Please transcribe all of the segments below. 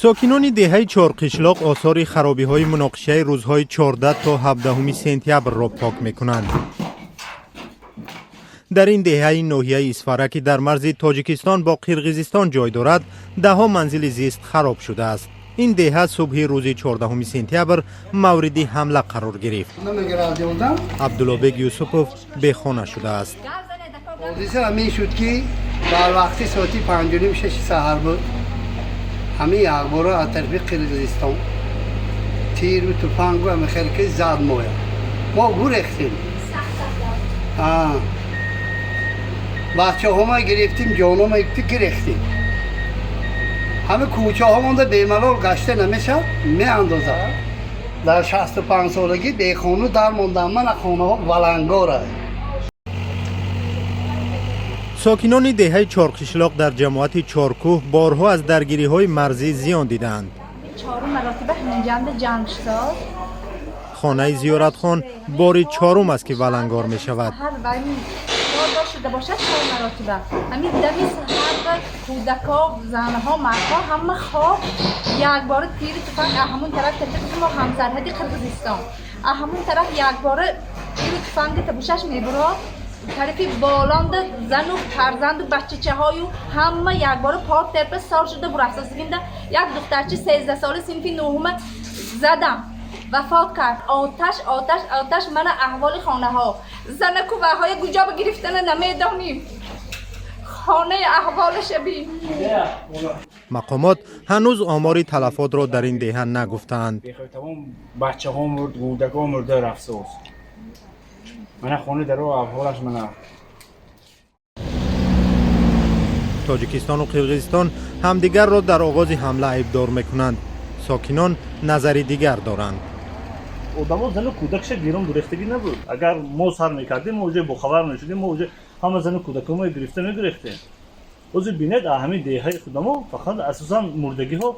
Сокинони деҳаи Чорқишлоқ осори харобиҳои муноқишаи рӯзҳои 14 то 17 сентябрро пок мекунанд. Дар ин деҳаи ноҳияи Исфара, ки дар марзи Тоҷикистон бо Қирғизистон ҷой дорад, даҳҳо манзили зист хароб шудааст. Ин деҳа субҳи рӯзи 14 сентябр мавриди ҳамла қарор гирифт. Абдуллобек Юсупов бехона шудааст. Ҳодиса ҳамин шуд, ки дар вақти соати 5:30-6 саҳар буд. Ҳамин якбора аз тарафи Қирғизистон тиру туфангу ҳами хел ки зад моя. Мо гурехтем, бачаҳома гирифтим, ҷонома гирехтем. Ҳами кӯчаҳо монда бемалол гашта намешавад, меандозад. Дар 65-солагӣ бехону дар мондам. Мана хонаҳо валангора. Сокинони деҳаи Чорқишлоқ дар ҷамоати Чоркӯҳ борҳо аз даргириҳои марзӣ зиён дидаанд. Чорум маротиба ҳаминҷанда ҷанг шуд. Хонаи Зиёратхон бори чорум аст, ки валангор мешавад. Ҳар вайми шуда бошад, чор маротиба ҳамин дами саҳар кӯдако, занҳо, мардҳо ҳама хоб, якбора тири туфанг а ҳамун тараф, тарафи мо ҳамсарҳади Қирғизистон, а ҳамун тараф якбора тиру туфанги табушаш мебурод. Тарафи болонда зану фарзанду бачачаҳою ҳама якбора пор терпа сор шуда бурафтосигинда. Як духтарчи 13-сола, синфи нуҳума задам, вафот кард. Оташ, оташ, оташ. Мана аҳволи хонаҳо. Занаку ваҳоя гуҷоба гирифтана намедоним. Хонаи аҳволаша бин. Мақомот ҳанӯз омори талафотро дар ин деҳа нагуфтаанд. Тамом бачаҳо мурд, кӯдакҳо мурда рафсоз. Мана хона даро аҳволаш мана. Тоҷикистону Қирғизистон ҳамдигарро дар оғози ҳамла айбдор мекунанд. Сокинон назари дигар доранд. Одамо зану кӯдакша гирон гурехтагӣ набуд. Агар мо сар мекардем, мо уже бохабар мешудем, мо уже ҳама зану кӯдакҳомо гирифта мегурехтем. Ҳозир бинед, ҳамин деҳаи худамо фақат асосан мурдагиҳо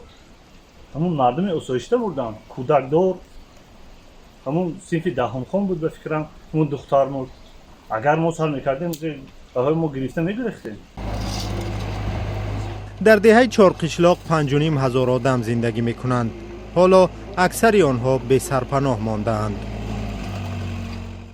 ҳамун мардуми осоишта мурданд. Кӯдакдор, ҳамун синфи даҳумхон буд, ба фикрам, ҳамун духтар мурд. Агар мо сар мекардем, ҳои мо гирифта мегурехтем. Дар деҳаи Чорқишлоқ 5500 одам зиндагӣ мекунанд. Ҳоло аксари онҳо бесарпаноҳ мондаанд.